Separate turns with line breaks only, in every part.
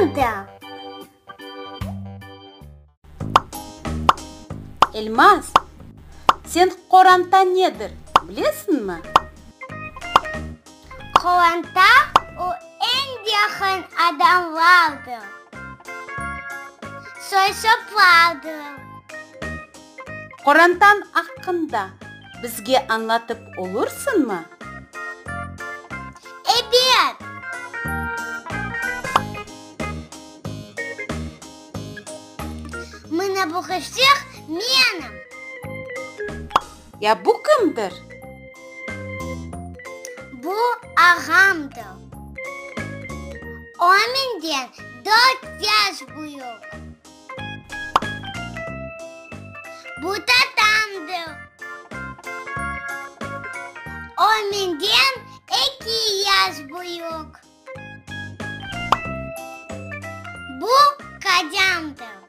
Kimdir?
Elmaz, sen qoranta nedir, bilesiñmi?
Qoranta, o eñ yaqın adamlardır, soy-soplardır.
Qorantañ aqqında bizge añlatıp olursıñmı?
Ebet! Mına bu qızçıq menim.
Ya bu kimdir?
Bu ağamdır. O menden dört yaş büyük. Bu tatamdır. O menden eki yaş büyük. Bu qocamdır.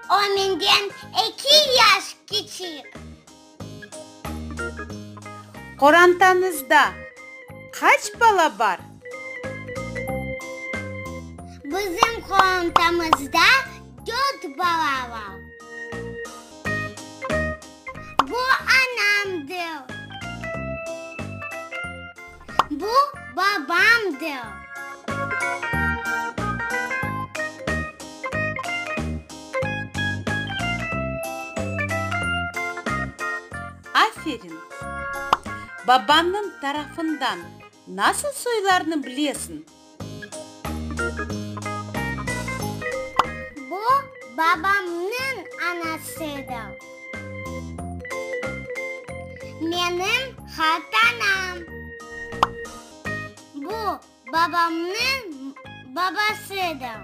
O menden eki yaş kiçik.
Qorantañızda qaç bala bar?
Bizim qorantamızda dört bala bar. Bu anamdır. Bu babamdır.
Aferin! Babañnıñ tarafından nasıl soylarnı bilesiñ?
Bu babamnıñ anasıdır. Menim qartanam. Bu babamnıñ babasıdır.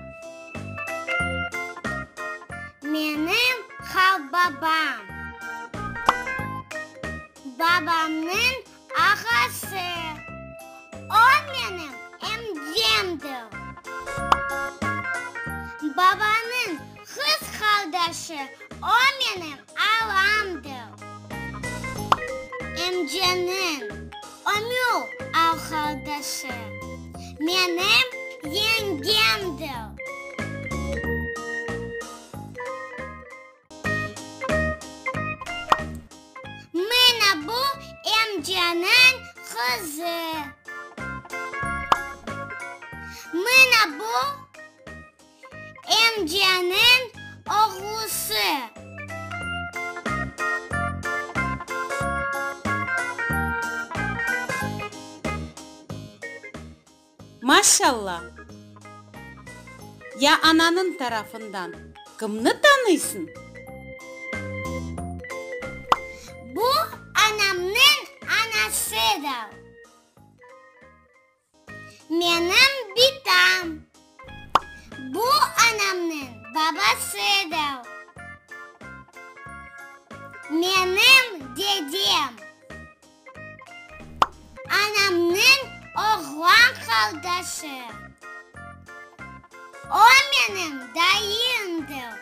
Menim qartbabam. Babamnıñ ağası. O menim emcemdir. Babanıñ qız qardaşı, o menim alamdır. Emceniñ ömür arqadaşı, menim yengemdir. Mına bu emceniñ qızı. Mına bu emceniñ oğlusı.
Maşalla! Ya ananıñ tarafından kimni tanıysıñ?
Bu anamnıñ anasıdır. Menim bitam. Bu anamnıñ babasıdır. Menim dedem. Anamnıñ oğlan qardaşı. O menim dayımdır.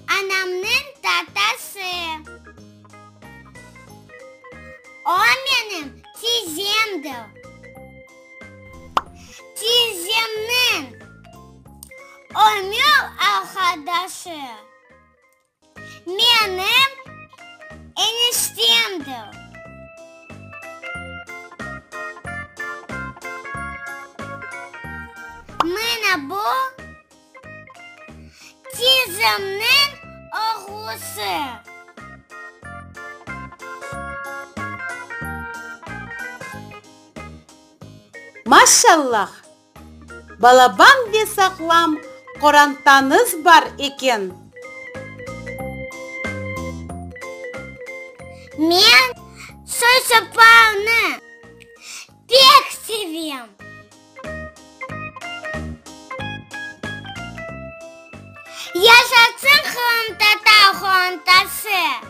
Anamnıñ tatası. O menim tizemdir. Tizemniñ ömür arqadaşı. Menim eniştemdir. Mına bu tizemniñ oğlusı.
Maşallah! Balaban ve sağlam qorantañız bar eken.
Men soy-soplarnı pek sevem. Yaşasın qırımtatar qorantası!